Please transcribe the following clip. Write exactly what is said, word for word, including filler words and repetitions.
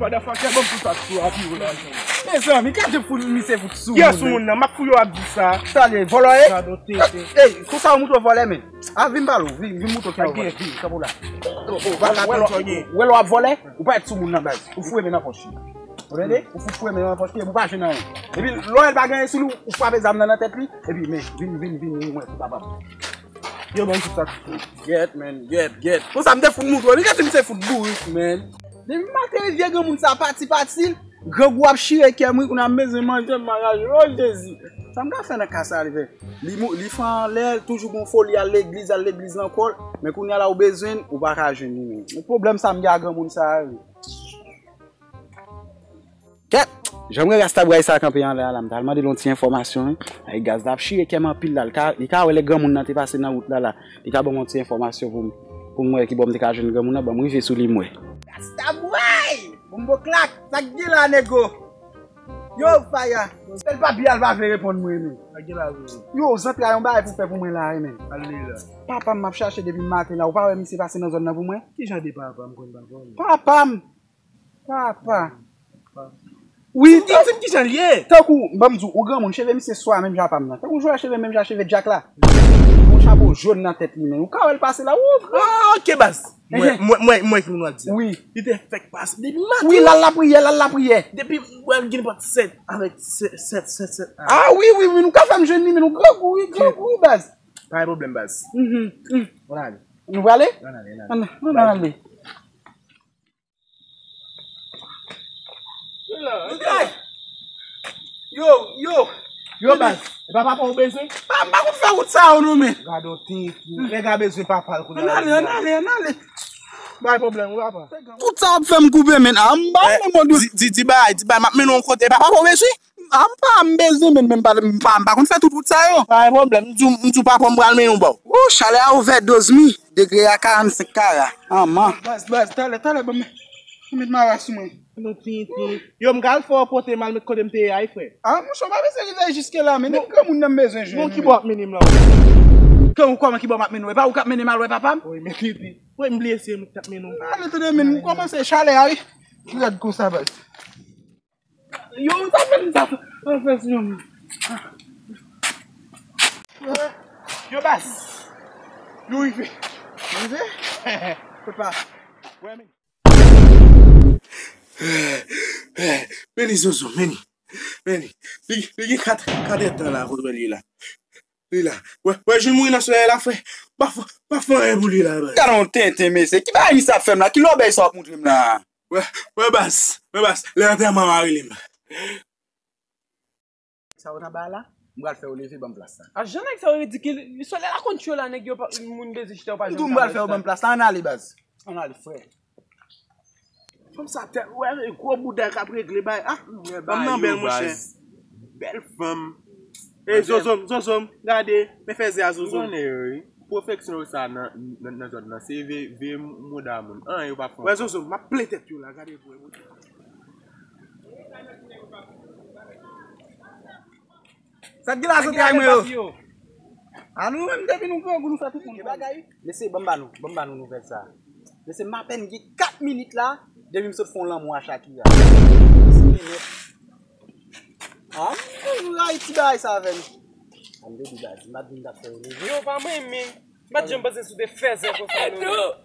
Motherfucker, ban m tout sa sou api ou la. Mezanmi, gade fout misye fout sou moun. Kiyès sou moun nan? M ap fouye w ap di sa. Talè, vòlò e? Gade w tenten. Ey, konsa ou montre w vòlè, men. A, vin pale w, vin, vin montre w kiyès ou vòlè. Vin, kanpe w la. Ou pa ka tann sa w gen. Ou wè lè w ap vòlè, ou pa ret sou moun nan, baz. Ou foure men nan pòch li. Ou tande? Ou fout foure men nan pòch li, epi ou pa jwenn anyen. Epi lè w wè l pa gen anyen sou li, ou frape zam nan nan tèt li, epi men, vin, vin, vin, vin, mwen, pou papa m. Yo, ban m tout sa. Gyèt, man, gyèt, gyèt. Konsa, m te fout montre w, li gade misye fout bourik, man. Depi maten, vye granmoun sa pati, pati, grangou ap chire kè m, wi, kounye a m bezwen manje, m pa ka jwenn, o Jezi. Sa m ka fè nan ka sa, li fè? Li mou-, li fè anlè, toujou gon foli, al legliz, al legliz nan kò l, men kounye a la ou bezwen l, ou pa ka jwenn li, men. Men pwoblèm sa m gen ak granmoun sa, wi. Kèt! Jan m wè rasta bway sa kanpe anlè a la, m t al mande l yon ti enfòmasyon, wi. Ay, gaz la ap chire kè m anpil la. Li ka, li ka wè lè granmoun nan te pase nan wout la, la. Li ka ban m yon ti enfòmasyon pou m, pou m wè ki bò m te ka jwenn granmoun nan, ban m rive sou li, m wè. Rasta bway! Bonbo klak! Sa k gen la, nego? Yo, faya! Sèl papi a l pa vle reponn mwen, men. Sa k gen la, wi? Yo, zantray yon bagay pou fè pou mwen la, wi, men. Ale la. Papa m m ap chache depi maten la. Ou pa wè misye pase nan zòn nan pou mwen? Ki jan de papa m konn papa m? Papa m! Papa. Wi, di m, di m ki jan l ye. Tankou, ban m di w, ou granmoun, cheve misye swa menm jan pa m nan. Tankou jwè cheve menm jan cheve Dyak la. Yon chapo jòn nan tèt li, men. Ou ka wè l pase la, ou. Ah, ok, baz. Mwen, mwen, mwen, mwen ki moun w ap di a. Wi. Li te fèk pase depi maten. Wi, l al lapriyè, l al lapriyè. Depi, mwen gen nenpòt sèt avèk sèt, sèt, sèt, sèt. Ah, wi, wi, wi, nou ka fè m jwenn li, men nou grangou, wi, grangou, wi, baz. Pa gen pwoblèm, baz. Mhm, mhm. Ann ale. Nou prale? Ann ale, ann ale. Ann, ann ale. Yo, yo. Yo, baz. E pa papa w bezwen? Pa, m pa konn fè wout sa yo, non, men. Gade yon tenten. Nèg la bezwen papa l kounye a. Ann ale, ann ale, ann ale. Pa gen pwoblèm, wi, papa. Tout sa w ap fè m koupe, men. A, m ba, men, mwen, di, di, di bay, di bay, m ap mennen w kote. E pa papa w bezwen? A, m pa, m bezwen, men, men, m pa, m pa, m pa konn fè tout wout sa yo. Pa gen pwoblèm, m di w, m di w papa m pral mennen w ba w. Wou, chalè a ouvèdoz, mi, degre a karannsenk kara. Manman. Baz, baz, talè, talè, ban m, ban m met mara sou mwen. Yo, m pral fè w pote m al met kote m te ye a, wi, frè. A, monchè, w pa bezwen rive jiske la, men, men granmoun nan m bezwen jwenn. Bon, ki bò w ap mennen m la, wi? Kòman, kòman ki bò m ap mennen w? E pa ou k ap mennen m al wè papa m? Wi, men, wi, m bliye se mwen ki t ap mennen w. Ale, tande, men, m kòmanse chalè a, wi. Ki rèd konsa, baz. Yo, sa fè m sa. Sa fè si yon. Yo, baz. Nou rive. Rive? Pepa. Wè, men. Meni, Zozo, meni. Meni. Li, li gen kat, kat èdtan la, kote wè li la. Li la. Wè, wè, jou l mouri nan solèy la, frè. Pa fè, pa fè anyen pou li la, baz. Gade yon tenten, mesye. Ki bagay misye ap fè m la? Ki lòbèy sa w ap montre m la? Wè, wè, baz. Wè, baz. Lè antèman an, rele m. Sa yo nan ba la, m pral fè yo leve ban m plas la. A, jan nèg sa yo ridikil. Solèy la konn tchwe la, nèg yo pa, moun bezwen chita, yo pa janm ka bay chita. M di w m pral fè yo ban m plas la, ann ale, baz. Ann ale, frè. Fanm sa tèt, wè, gwo bouda k ap regle bay. Ah, fanm nan bèl, monchè. Bèl fanm. E Zozom, Zozom, gade, men fèzè a Zozom. Ou konnen yo, wi. Pwofeksyon yo sa nan, nan, nan zòn nan, se ve, ve mouda moun. An, yo pa fè. Wè, Zozom, m ap plen tèt yo la, gade pou wè. Sa k gen la, zanmi mwen yo? A nou menm, depi nou grangou, nou fè tout moun bagay. Mesye, ban m ba nou, ban m ba nou nouvèl sa. Mesye, m apèn gen kat minit la, depi m sot fè yon lanmou a Shakira. Mesye, nèt. A, m toujou rayi ti bagay sa avè m. A, m te di baz, m pa t vin t ap fè yo leve. Yo, pa mwen menm. M pa t janm panse si w te fèzè konsa, non.